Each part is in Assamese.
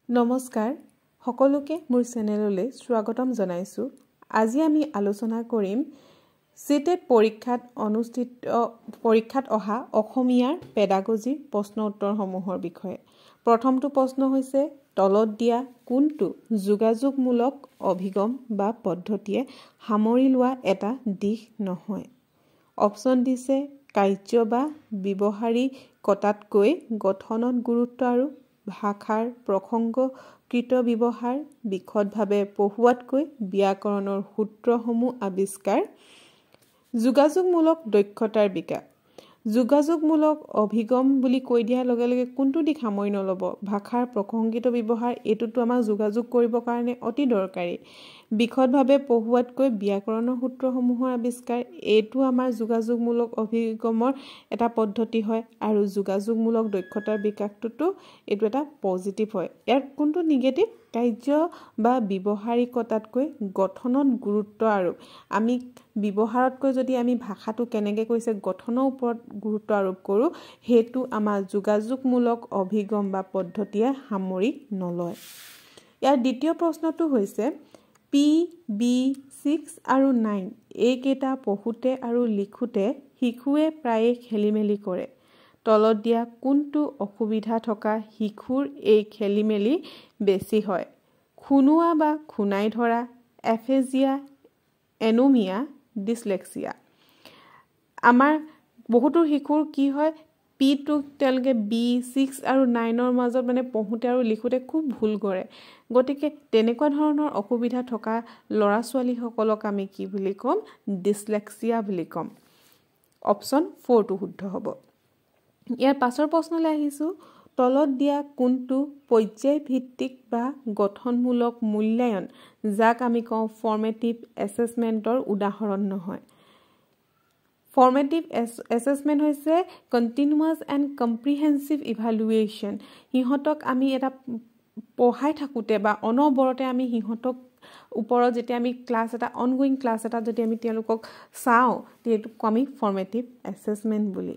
নমস্কাৰ, সকলোকে মোৰ চেনেললৈ স্বাগতম জনাইছোঁ। আজি আমি আলোচনা কৰিম চিটেট পৰীক্ষাত অনুষ্ঠিত পৰীক্ষাত অহা অসমীয়াৰ পেডাগজিৰ প্ৰশ্ন উত্তৰসমূহৰ বিষয়ে। প্ৰথমটো প্ৰশ্ন হৈছে, তলত দিয়া কোনটো যোগাযোগমূলক অভিগম বা পদ্ধতিয়ে সামৰি লোৱা এটা দিশ নহয়? অপশ্যন দিছে কাৰ্য বা ব্যৱহাৰিকতাতকৈ গঠনত গুৰুত্ব আৰোপ, ভাষাৰ প্ৰসংগকৃত ব্যৱহাৰ, বিশদভাৱে পঢ়ুৱাতকৈ ব্যাকৰণৰ সূত্ৰসমূহ আৱিষ্কাৰ, যোগাযোগমূলক দক্ষতাৰ বিকাশ। যোগাযোগমূলক অভিগম বুলি কৈ দিয়াৰ লগে লগে কোনটো দিশ সামৰি নল'ব? ভাষাৰ প্ৰসংগিত ব্যৱহাৰ, এইটোতো আমাক যোগাযোগ কৰিবৰ কাৰণে অতি দৰকাৰী। বিশদভাৱে পঢ়ুৱাতকৈ ব্যাকৰণৰ সূত্ৰসমূহৰ আৱিষ্কাৰ, এইটো আমাৰ যোগাযোগমূলক অভিগমৰ এটা পদ্ধতি হয়। আৰু যোগাযোগমূলক দক্ষতাৰ বিকাশটোতো এইটো এটা পজিটিভ হয়। ইয়াৰ কোনটো নিগেটিভ? কাৰ্য বা ব্যৱহাৰিকতাতকৈ গঠনত গুৰুত্ব আৰোপ। আমি ব্যৱহাৰতকৈ যদি আমি ভাষাটো কেনেকৈ কৈছে গঠনৰ ওপৰত গুৰুত্ব আৰোপ কৰোঁ, সেইটো আমাৰ যোগাযোগমূলক অভিগম বা পদ্ধতিয়ে সামৰি নলয়। ইয়াৰ দ্বিতীয় প্ৰশ্নটো হৈছে, পি বি 6 আৰু 9 এইকেইটা পঢ়োঁতে আৰু লিখোঁতে শিশুৱে প্ৰায়ে খেলি মেলি কৰে। তলত দিয়া কোনটো অসুবিধা থকা শিশুৰ এই খেলি মেলি বেছি হয়? খুনোৱা বা খুনাই ধৰা, এফেজিয়া, এনোমিয়া, ডিছলেক্সিয়া। আমাৰ বহুতো শিশুৰ কি হয়, পিটোক তেওঁলোকে বি 6 আৰু 9ৰ মাজত মানে পঢ়োঁতে আৰু লিখোঁতে খুব ভুল কৰে। গতিকে তেনেকুৱা ধৰণৰ অসুবিধা থকা ল'ৰা ছোৱালীসকলক আমি কি বুলি ক'ম? ডিছলেক্সিয়া বুলি ক'ম। অপশ্যন 4টো শুদ্ধ হ'ব। ইয়াৰ পাছৰ প্ৰশ্নলৈ আহিছোঁ, তলত দিয়া কোনটো পৰ্যায়ভিত্তিক বা গঠনমূলক মূল্যায়ন, যাক আমি কওঁ ফৰ্মেটিভ এছেচমেণ্টৰ উদাহৰণ নহয়? ফৰ্মেটিভ এছেচমেণ্ট হৈছে কণ্টিনিউৱাছ এণ্ড কম্প্ৰিহেনচিভ ইভালুৱেশ্যন। সিহঁতক আমি এটা পঢ়াই থাকোঁতে বা অনবৰতে আমি সিহঁতক ওপৰত যেতিয়া আমি ক্লাছ এটা, অনগয়িং ক্লাছ এটা যদি আমি তেওঁলোকক চাওঁ, সেইটোক আমি ফৰ্মেটিভ এছেচমেণ্ট বুলি।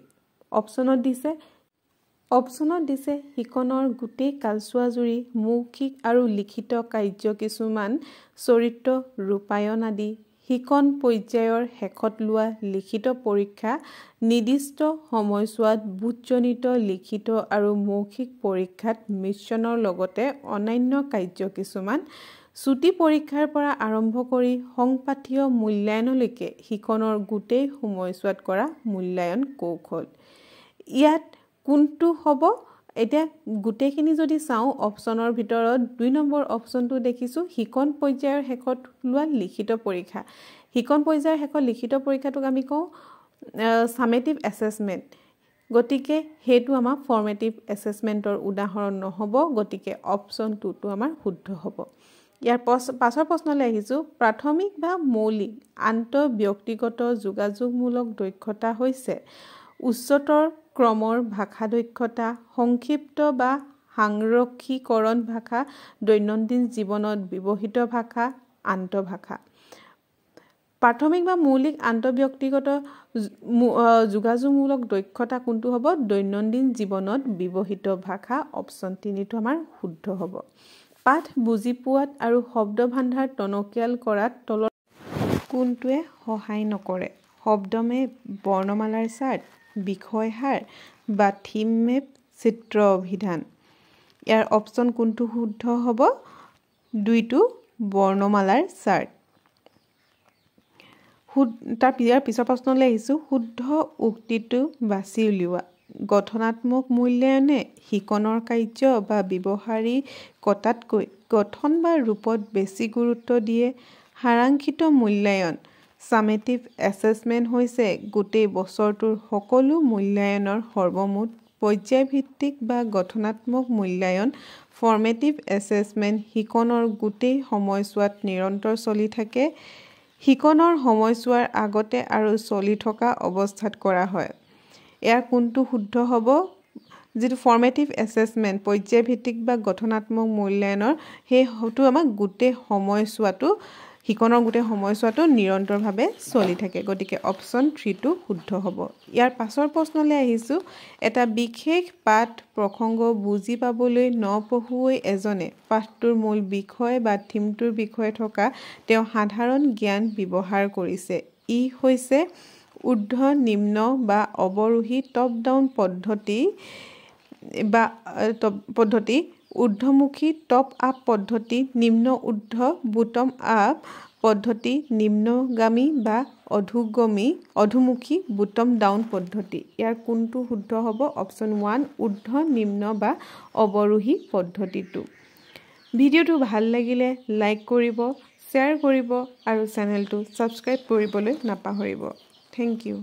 অপশ্যনত দিছে শিকনৰ গোটেই কালচোৱা জুৰি মৌখিক আৰু লিখিত কাৰ্য কিছুমান চৰিত্ৰ ৰূপায়ণ আদি, শিকন পৰ্যায়ৰ শেষত লোৱা লিখিত পৰীক্ষা, নিৰ্দিষ্ট সময়ছোৱাত বোধজনিত লিখিত আৰু মৌখিক পৰীক্ষাত মিশ্ৰণৰ লগতে অন্যান্য কাৰ্য কিছুমান, চুটি পৰীক্ষাৰ পৰা আৰম্ভ কৰি সংপাঠীয় মূল্যায়নলৈকে শিকনৰ গোটেই সময়ছোৱাত কৰা মূল্যায়ন কৌশল। ইয়াত কোনটো হ'ব? এতিয়া গোটেইখিনি যদি চাওঁ, অপশ্যনৰ ভিতৰত 2 নম্বৰ অপশ্যনটো দেখিছোঁ, শিকন পৰ্যায়ৰ শেষত লোৱা লিখিত পৰীক্ষা। শিকন পৰ্যায়ৰ শেষত লিখিত পৰীক্ষাটোক আমি কওঁ ছামেটিভ এছেচমেণ্ট। গতিকে সেইটো আমাৰ ফৰ্মেটিভ এছেচমেণ্টৰ উদাহৰণ নহ'ব। গতিকে অপশ্যন 2টো আমাৰ শুদ্ধ হ'ব। ইয়াৰ পাছৰ প্ৰশ্নলৈ আহিছোঁ, প্ৰাথমিক বা মৌলিক আন্তঃব্যক্তিগত যোগাযোগমূলক দক্ষতা হৈছে উচ্চতৰ ক্ৰমৰ ভাষা দক্ষতা, সংক্ষিপ্ত বা সাংৰক্ষীকৰণ ভাষা, দৈনন্দিন জীৱনত ব্যৱহৃত ভাষা, আন্তঃভাষা। প্ৰাথমিক বা মৌলিক আন্তঃব্যক্তিগত যোগাযোগমূলক দক্ষতা কোনটো হ'ব? দৈনন্দিন জীৱনত ব্যৱহৃত ভাষা, অপশ্যন 3টো আমাৰ শুদ্ধ হ'ব। পাঠ বুজি পোৱাত আৰু শব্দ ভাণ্ডাৰ টনকিয়াল কৰাত তলৰ কোনটোৱে সহায় নকৰে? শব্দমেপ, বৰ্ণমালাৰ চাৰ্ট, বিষয়হাৰ বা থিম মেপ, চিত্ৰ অভিধান। ইয়াৰ অপশ্যন কোনটো শুদ্ধ হ'ব? 2টো, বৰ্ণমালাৰ চাৰ্ট। ইয়াৰ পিছৰ প্ৰশ্নলৈ আহিছোঁ, শুদ্ধ উক্তিটো বাছি উলিওৱা। গঠনাত্মক মূল্যায়নে শিকনৰ কাৰ্য বা ব্যৱহাৰিকতাতকৈ গঠন বা ৰূপত বেছি গুৰুত্ব দিয়ে। সাৰাংশিত মূল্যায়ন, ছামেটিভ এছেচমেণ্ট হৈছে গোটেই বছৰটোৰ সকলো মূল্যায়নৰ সৰ্বমুঠ। পৰ্যায়ভিত্তিক বা গঠনাত্মক মূল্যায়ন, ফৰ্মেটিভ এছেচমেণ্ট শিকনৰ গোটেই সময়ছোৱাত নিৰন্তৰ চলি থাকে। শিকনৰ সময়ছোৱাৰ আগতে আৰু চলি থকা অৱস্থাত কৰা হয়। ইয়াৰ কোনটো শুদ্ধ হ'ব? যিটো ফৰ্মেটিভ এছেচমেণ্ট, পৰ্যায়ভিত্তিক বা গঠনাত্মক মূল্যায়নৰ, সেইটো আমাক গোটেই সময়ছোৱাটো শিকনৰ গোটেই সময়ছোৱাটো নিৰন্তৰভাৱে চলি থাকে। গতিকে অপশ্যন 3টো শুদ্ধ হ'ব। ইয়াৰ পাছৰ প্ৰশ্নলৈ আহিছোঁ। এটা বিশেষ পাঠ প্ৰসংগ বুজি পাবলৈ নপঢ়ুৱৈ এজনে পাঠটোৰ মূল বিষয় বা থিমটোৰ বিষয়ে থকা তেওঁ সাধাৰণ জ্ঞান ব্যৱহাৰ কৰিছে। ই হৈছে ঊৰ্ধ্ব নিম্ন বা অৱৰোহী টপ ডাউন পদ্ধতি বা পদ্ধতি, ঊৰ্ধ্বমুখী টপ আপ পদ্ধতি, নিম্ন ঊৰ্ধ্ব বুটম আপ পদ্ধতি, নিম্নগামী বা অধোমুখী বুটম ডাউন পদ্ধতি। ইয়াৰ কোনটো শুদ্ধ হ'ব? অপশ্যন 1 ঊৰ্ধ্ব নিম্ন বা অৱৰোহী পদ্ধতিটো। ভিডিঅ'টো ভাল লাগিলে লাইক কৰিব, শ্বেয়াৰ কৰিব আৰু চেনেলটো ছাবস্ক্ৰাইব কৰিবলৈ নাপাহৰিব। Thank you.